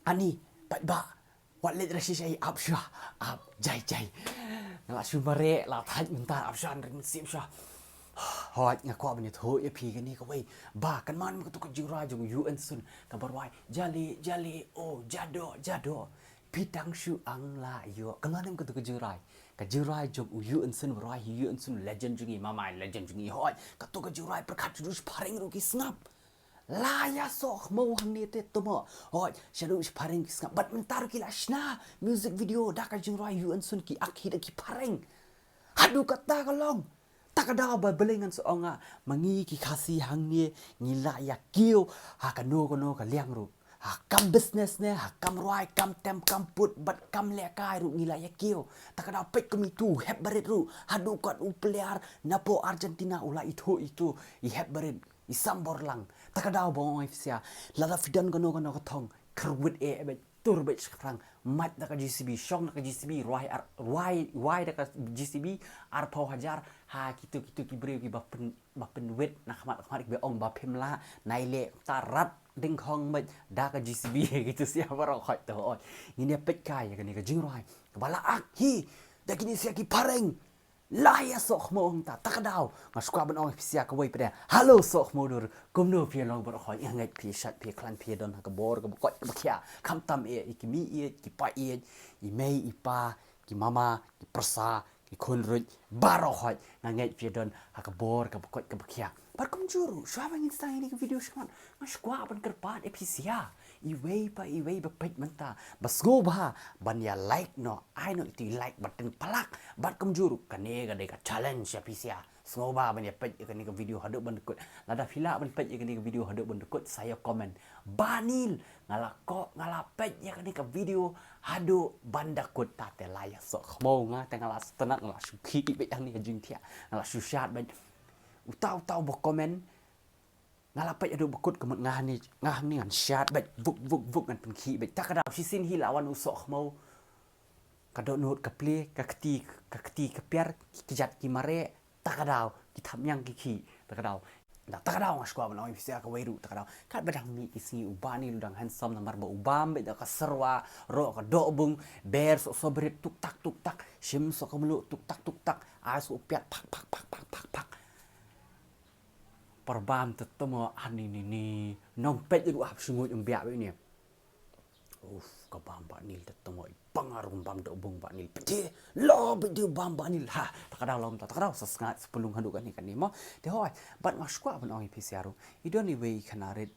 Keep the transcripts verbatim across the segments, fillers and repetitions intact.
Ani, pat ba. Wat leit rasi shai ap sha. Ap, jai, jai. Nga la shu mareh, la thait mynta ap sha, nring sip sha. Hoi, nga kwah ban ïathuh ïa phi kane kawei. Ba, kan man ka tu ka jingrwai jong u Yu N Sun. Ka ba rwai, jale, jale, oh, jado, jado. Phi tang shu ang la ïoh. Kan man ka tu ka jingrwai. Ka jingrwai jong u Yu N Sun, ba rwai hi Yu N Sun, legend jong ngi, mamai legend jong ngi. Hoi, ka tu ka jingrwai, pyrkhat shu du shi phareng ruh ki sngap. La ïa soh khmo hangne te tomo. Hoi, shadow shi phareng ki sngap. Bad mynta ruh ki la shna music video da ka jingrwai Yu N Sun ki ak hi da ki phareng. Haduh kata ka long. Ta ka daw ba balei ngan sa ong nga, ma ngi ki Khasi hangne ngi la ïa kiew ha kano kano ka liang ruh. Ha kam business ne, ha kam rwai, kam tem, kam put, bad kam lehkai ruh ngi la ïa kiew. Ta ka daw peit kum itu, hep barit ruh. Haduh kat u player napoh Argentina u la ithuh itu, i hep barit. I sambor lang. Ta ka daw ba ong ïa phi sha. Lada phi don kano kano ka thong. Kyrwit eh bad tur bad shaphrang. Mat da ka J C B, shong da ka J C B, rwai ar, rwai, rwai da ka J C B, arphew hajar, ha kitu kitu ki briew ki ba pyn, ba pynwit na khmat khmat ki ba ong ba phim lah, nai leh ta rat ding khong bad da ka J C B, kitu sha baroh khoit to oi. Ngin ïa peit kai ïa kane ka jingrwai. Ka ba la ak hi, da kine sha ki phareng. La ïa soh khmo hangta, ta ka daw. Nga shu kwah ban ong ïa phi sha kawei pat de. Hello soh khmo dur. Kumno phi long baroh khoit, nga ngeit phi shat phi khlaiñ phi don ha ka bor ka ba koit ka ba khia. Khamtam eh, i kmie ïeit, ki pa ïeit, i mei i pa, ki mama, ki pyrsa, ki khun ruh, baroh khoit. Nga ngeit phi don ha ka bor ka ba koit ka ba khia. Bad kumjuh ruh, shuwa ba ngin sdang ïa kane ka video shakhmat, nga shu kwah ban kyrpad ïa phi sha iwei pa iwei ba peit mynta, ba sngewbha ban ïa like noh, ai noh ïa u like button palak. Bad kumjuh ruh, kane ka dei ka challenge ïa phi sha. Sngewbha ban ïa peit ïa kane ka video haduh ban da kut. Lada phi lah ban peit ïa kane ka video haduh ban da kut, sa ïa comment. Bah Nil, nga la koh, nga la peit ïa kane ka video haduh ban da kut, ta te la ïa soh khmo nga te nga la sngewtynnat, nga la shu khih beit hangne ka jingthiah, nga la shu shad beit. Uta uta uba comment, nga la peit haduh ba kut ka mut nga hangne, nga hangne ngan shad beit, vuk, vuk, vuk ngan pynkhih beit. Ta ka daw shisien hi la wan u soh khmo. Ka dohnud ka plie, ka kti, ka kti ka piar, ki kjat ki mareh, ta ka daw, ki thapniang ki khih, ta ka daw. Da ta ka daw nga shu kwah ban ong ïa phi sha kawei ruh, ta ka daw. Katba dang mih ki sngi u Bah Nil u dang handsome namar ba u bam beit da ka serwa, roh ka dohbung, ber soh soh brit tuk tak tuk tak, shim soh ka mluh tuk tak tuk tak, ai soh u piat phak phak phak phak phak phak. Par bam te tomo ani ni ni. Nong peit ruh hap shu nguid ym biak beit ni. Uf, ka bam Bah Nil te tomo i pang arum bam dohbung Bah Nil. Peit te, la beit te bam Bah Nil. Ha, ta ka daw lom ta, ta ka daw sa sngat sa pulung haduh kane kane mo. Te hoi, bad nga shu kwah ban ong ïa phi sha ruh. I don iwei i khana rit,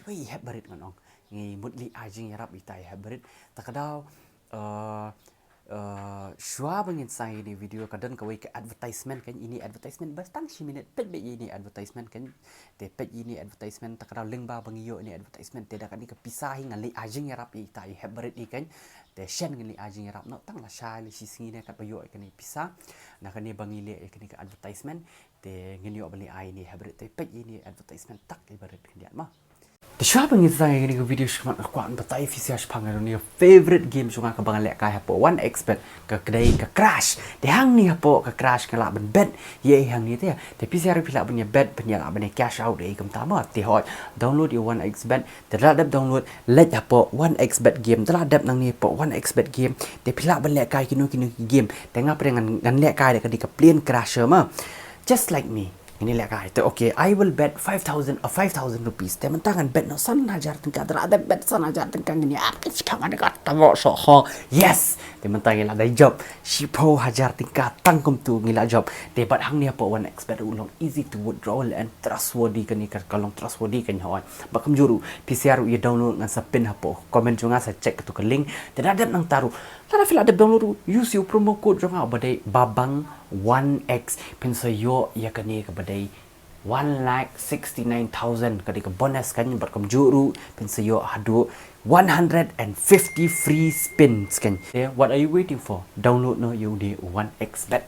iwei i hep barit ngan ong. Ngi mut leh ai jingïarap ïa ita i hep barit. Ta ka daw, eh, eh, shuwa ba ngin sdang ïa ine i video ka don kawei ka advertisement kan, ine i advertisement bas tang shi minit, peit beit ïa ine i advertisement kan. Te peit ïa ine i advertisement, ta ka daw lyngba ba ngi ïoh ine i advertisement te da kane ka pisa hi ngan leh ai jingïarap ïa ita i hep barit hi kan. Te shen ngan leh ai jingïarap noh tang lashai la shi sngi ne katba ïoh ïa kane i pisa. Na kane ba ngi leh ïa kane ka advertisement te ngin ïoh ban leh ai ine i hep barit, te peit ïa ine i advertisement tak i barit khyndiat mo. Te shuwa ba ngin sdang ïa kane ka video shakhmat nga kwah ban batai ïa phi sha shaphang kane ka favorite game jong nga kaba nga lehkai hapoh one X bet, ka dei ka Crash. Te hangne hapoh ka Crash nga lah ban bet ïa i hangne te. Te phi sha ruh phi lah ban ïa bet, ban ïa lah ban ïa cash out ïa i kumta mo. Te hoi, download ïa one X bet, te lada dep download, leit hapoh one X bet game, te lada dep nangne hapoh one X bet game, te phi lah ban lehkai kino kino ki game. Te nga pat de ngan, ngan lehkai da ka dei ka plain Crash mo. Just like me. Ngin ïa lehkai. Te okay, I will bet five thousand, uh, five thousand rupees. Te mynta ngan bet noh san hajar tyngka, te lada dep bet san hajar tyngka ngin ïa artist ka ngan ka tamo so ho. Yes. Te mynta ngi la dei jop shiphew hajar tyngka tang kumtu ngi la jop. Te bad hangne hapoh one X bet u long easy to withdraw and trustworthy kane ka, ka long trustworthy kane hoi. Bad kumjuh ruh phi sha ruh ïa download ngan sa pin hapoh comment jong nga, sa check kato ka link. Te lada dep nangta ruh, lada phi lah dep download ruh, use ïa u promo code jong nga ba dei Babang one X, phin sa ïoh ïa kane kaba dei one lakh sixty-nine thousand ka dei ka bonus kan, bad kumjuh ruh phin sa ïoh haduh one hundred and fifty free spins kan. Te what are you waiting for? Download noh ïa une u one X bet.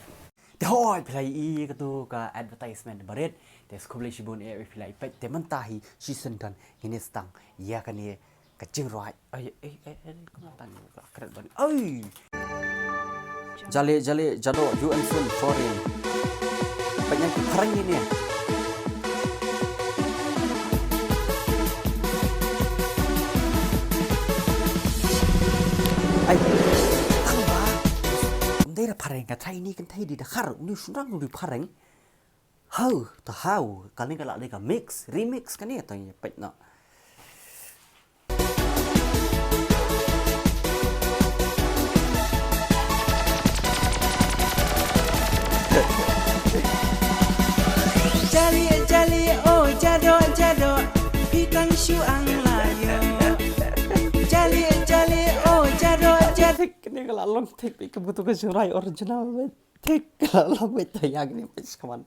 Te hoi, phi la ïohi kato ka advertisement barit. Te khublei shibun eh phi la ïa peit. Te mynta hi shisien kan ngin ïa sdang ïa kane ka jingrwai. Ai, ai, ai, ai, kumno tang ka kret ban. Ai. Jale, jale, jado, U N Sun, foreign. Banyak ki prank ini. Trai ni kan thei di dakhar, uni shunrang uni phareng. Hau, to hau, kane ka lah dei ka mix, remix kane to ngi peit noh. Jali, jali, oh, jado, jado, pitang shu ang layo. Jali, jali, oh, jado, jado. Thik, kane ka lah long thik, ka butu ka jurai original, wait. Thik, ka lah long, wait, to yang ni, please, come on.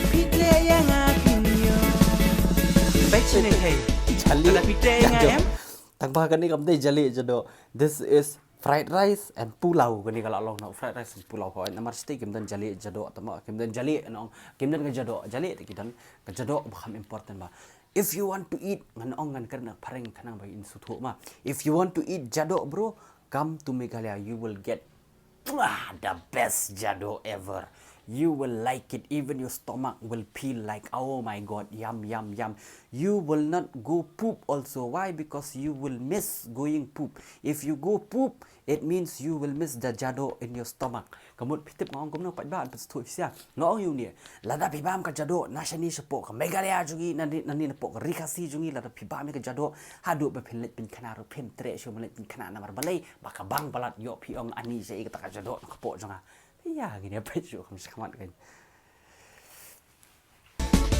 Phi khleh ïa nga phin ïoh. Peit shane thei. Jali. Lada phi khleh ïa nga em. Tang ba kane kam dei jali jado. This is fried rice and pulao. Kane ka la long na fried rice and pulao. Hoi namar site kim don jali jado tama. Kim don jali na ong. Kim don ka jado. Jali te ki don ka jado ba kham important ba. If you want to eat, ngan ong ngan kren na phareng khnang ba in suthu ma. If you want to eat jado, bro, come to Meghalaya. You will get Ah, the best jado ever. You will like it. Even your stomach will feel like, oh my God, yum, yum, yum. You will not go poop also. Why? Because you will miss going poop. If you go poop, it means you will miss the jado in your stomach. Ka mut phi tip nga ong kumno, paidbah, an pynsthoh phi sia. Nga ong ïa une. Lada phi bam ka jado, na shane shapoh ka Meghalaya jong ngi, na ne, na ne napoh ka Ri Khasi jong ngi, lada phi bam ïa ka jado, haduh ba phin leit pynkhana ruh phim treh shuh ban leit pynkhana namar balei, ba ka bang palat ïoh phi ong ani sha i kata ka jado na ka poh jong nga. Ïa, ngi ne peit shuh kham shakhmat kan.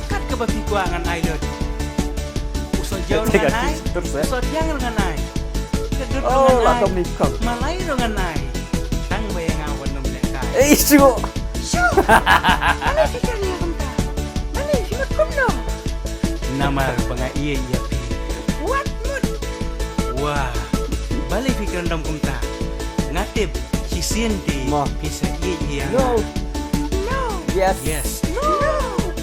Kat kaba phi kwah ngan ai lut. U soh jew ruh ngan ai, u soh thiang ruh ngan ai. Ka dud ruh ngan ai. Malai ruh ngan ai. Tang ba ïa nga wan nym lehkai. Eh, shu. Shu. Balei phi kren ïa kumta? Balei phi mut kumno? Namar ba nga ïeit ïa phi. Wat mut. Wah. Balei phi kren dom kumta? Nga tip shisien te phi sa ïeit ïa nga. No. No. Yes. Yes. No. No.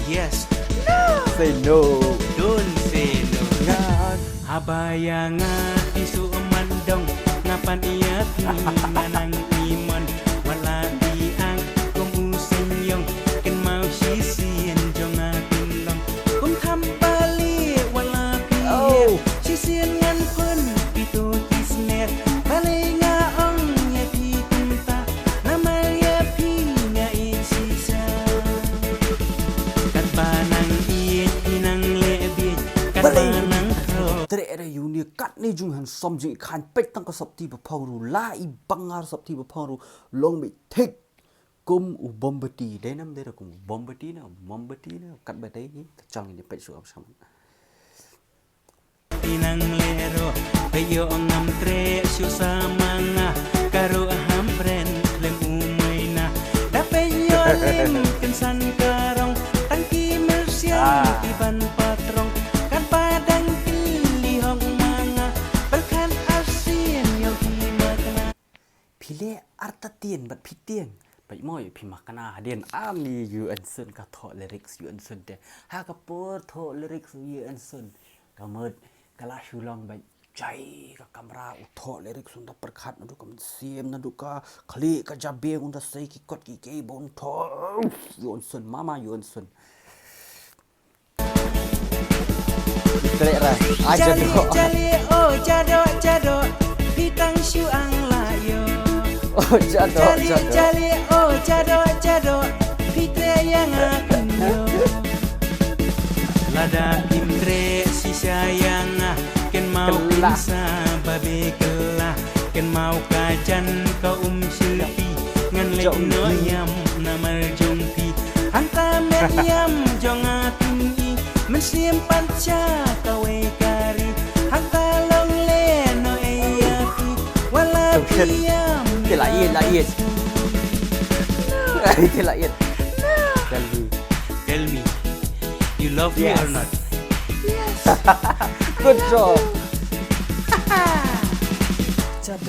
Yes. No. Say no. Don't say no. Nga. Haba ïa nga phi shu man dong, nga pan ïa phi nga nang imon. Wat la phi ang kum u seiñiong, kynmaw shisien jong nga phin long. Kum tham bali wat la phi. Oh. Shisien ngan pun phi tu ki sner. Balei nga ong ïa phi kumta? Namar ïa phi nga ïeit shisha. Katba nang ïeit phi nang leh bieit. Katba nang treh re uni katne jong handsome jong i khan peit tang ka sopti ba phong ruh la i bangar sopti ba phong ruh long beit thik kum u Mombati. Dei nam dei re kum u Mombati na Mombati na katba dei ni ta chang ni peit shu ap shaman. Phi nang leh ruh, phi ïoh ngam treh shu sa ma nga, ka ruh ham pren khlem u maina. Da phi ïoh lem kynsan ka rong, tang ki myrsiang ki ban patrong, katba dang kylli hok ma nga, pyrkhat arsien ïoh ki ma kna. Phi leh artatien bad phi tieng. Bad mo ïa phi ma kna hadien ani ïu ensun ka thoh lyrics ïu ensun te. Ha ka por thoh lyrics ïu ensun. Ka mut ka la shu long bad jai ka kamra u thoh lyrics un da pyrkhat naduh ka mynsiem naduh ka khlieh ka jabieng un da sei ki kot ki key ba un thoh. Ïu ensun mama ïu ensun. Treh ra. Ai jado. Jali, jali, oh jado, jado. Phi tang shu ang la ïoh. Oh jado, jali, jado. Jali, oh jado, jado. Phi treh ïa nga phin ïoh. Lada phim treh shisha ïa nga, kynmaw phin sa ba be kylla. Kynmaw ka jan ka um shilpi, ngan leit noh ïam namar jong phi. Hangta met ïam jong nga phin i, mynsiem pat sha kawei ka ri. Hangta long leh noh ei ïa phi, wat la phi ïam. Te la ïeit, la ïeit. Te la ïeit. Tell me. Tell me, you love me or not? Yes. Good job.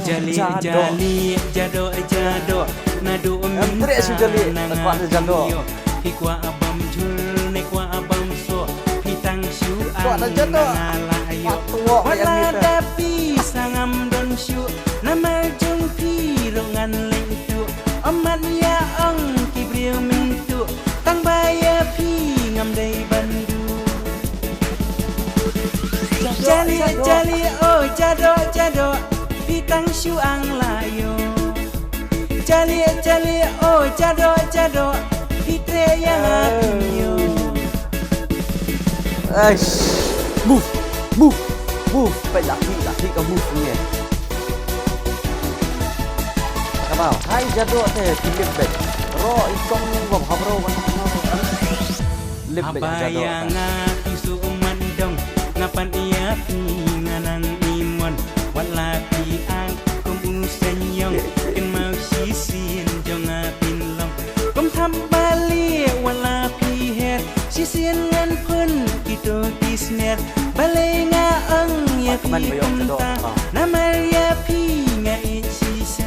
Jali, jali, jado, jado. Naduh mynta na nga phi ïoh. Phi kwah bam jhur ne kwah bam soh, phi tang shu ang na nga la ïoh. Wat la da phi sa ngam don shuh, namar jong phi ruh ngan leh tuh. Ym mat ïa ong ki briew myntuh, tang ba ïa phi ngam dei ban duh. Jali, jali, oh jado, jado, phi tang shu ang la ïoh. Jadok, jadok, phi treh ïa nga phi ïoh. Aish. Move, move, move. Peit la ki, la ki ka move ngi. Ka ba, hai jadok te, ki lip bad. Ro i kong ngom habro wan. Lip bad jadok. Haba ïa nga phi suk man dong, nga pan ïa phi nga nang imon. Wat la phi ang kum u seiñ ïong, kynmaw shisien jong nga phin long. Kum thap bali wat la phi her, shisien ngan khun kito ki sner. Balei nga ong ïa phi kumta, namar ïa phi nga ïeit shisha.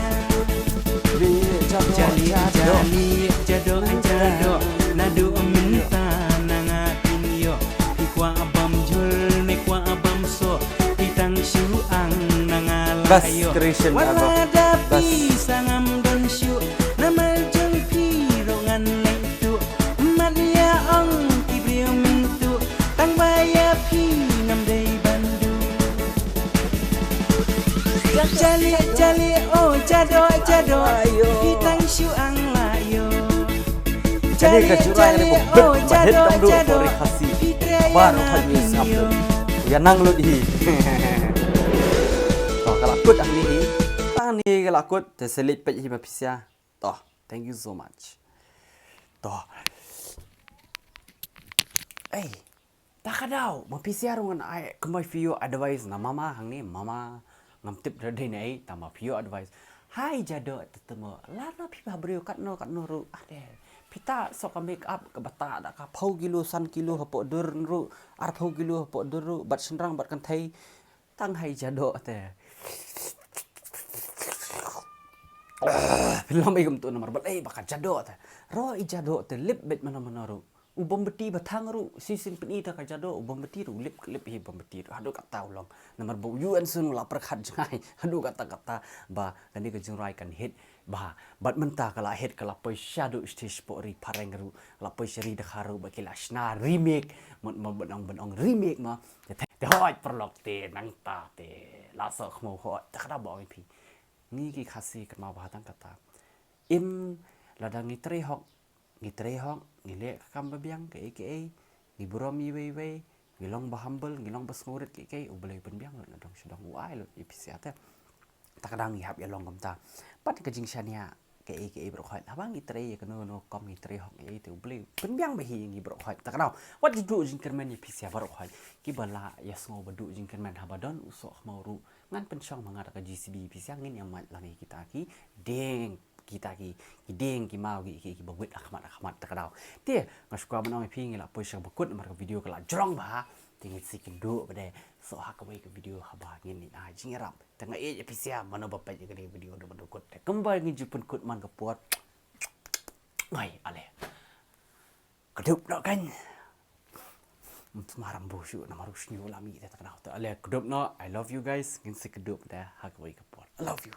Jali jali jadok jadok, naduh mynta na nga phin ïoh. Phi kwah bam jhur ne kwah bam soh, phi tang shu ang na nga la ïoh. Best creation ever. Wat la da phi sa ngam don shuh, namar jong phi ruh ngan leh tuh. Mat ïa ong ki briew myntuh, tang ba ïa phi ngam dei ban duh. Jali jali oh jadok jadok, phi tang shu ang la ïoh. Kane ka jingïaseng kane ba bit ba hit dangduh ha ri Khasi. Baroh hynñiew sngap lut. Ïa nang lut hi. To ka la kut hangne hi. Tang hangne ka la kut, te sa leit peit hi ma phi sha. To, thank you so much. To. Ei. Ta ka daw, ma phi sha ruh ngan ai, kumba phi ïoh advice na mama hangne, mama ngam tip da dei na ei, tang ma phi ïoh advice. Hai jadok te te mo, lada phi ba briew katno katno ruh, ah dei. Phi ta soh ka make up kaba ta da ka phew kilo san kilo hapoh dur ruh, arphew kilo hapoh dur ruh, bad shynrang bad kynthei. Tang hai jadok te. Phi lam ei kumto namar balei ba ka jadok te. Ro i jadok te lip bad mano mano ruh. U bom beti ba thang ruh, shisien pyni ta ka jadok, u bom beti ruh, lip lip hi bom beti ruh, haduh katta u long. Namar ba u U N sun u la pyrkhat jngai, haduh katta katta, ba kane ka jingrwai kan hit, ba, bad mynta ka la hit, ka la poi shaduh stage hapoh ri phareng ruh, la poi sha ri Dkhar ruh, ba ki la shna remake, mut, mut, ban ong, ban ong remake ma, te, te, te hoi paralok te, nangta te, la soh khmiew hoi, ta ka daw ba ong ïa phi. Ngi ki Khasi kynmaw ba tang katta. Im, lada ngi trei hok, ngi trei hok, ngi leh ka kam ba biang, kaei kaei, ngi burom iwei iwei, ngi long ba humble, ngi long ba sngewrit kaei kaei, U Blei u pynbiang lut na dong sha dong, u ai lut ïa phi sha te. Ta ka daw ngi hap ïa long kumta. Pat ka jingshaniah kaei kaei baroh khoit. Haba ngi trei ïa kano kano kam, ngi trei hok kaei te, U Blei u pynbiang ba hi ïa ngi baroh khoit. Ta ka daw, wat ju duh jingkyrmen ïa phi sha baroh khoit. Kiba la ïa sngew ba duh jingkyrmen haba don u soh khmiew ruh, ngan pynshong ma nga da ka J C B ïa phi sha, ngin ïa mad lang ïa kita ki dieng, kita ki, ki dieng ki maw, ki, ki, kiba wit ha khmat ha khmat, ta ka daw. Te nga shu kwah ban ong ïa phi, ngi la poi sha kaba kut namar ka video ka la jrong bha. Te ngin sa ïakynduh pat de soh ha kawei ka video haba ngin ïa ai jingïarap. Te nga ïeit ïa phi sha mano ba peit ïa kane ka video haduh ban da kut. Te kumba ngi ju pynkut man ka por. Ngai ale. Kdup noh kan. Ym sngewbha ram buh shuh namar u shñiuh la mih te, ta ka daw te. Ale kdup noh. I love you guys. Ngin sa ïakynduh pat de ha kawei ka por. I love you.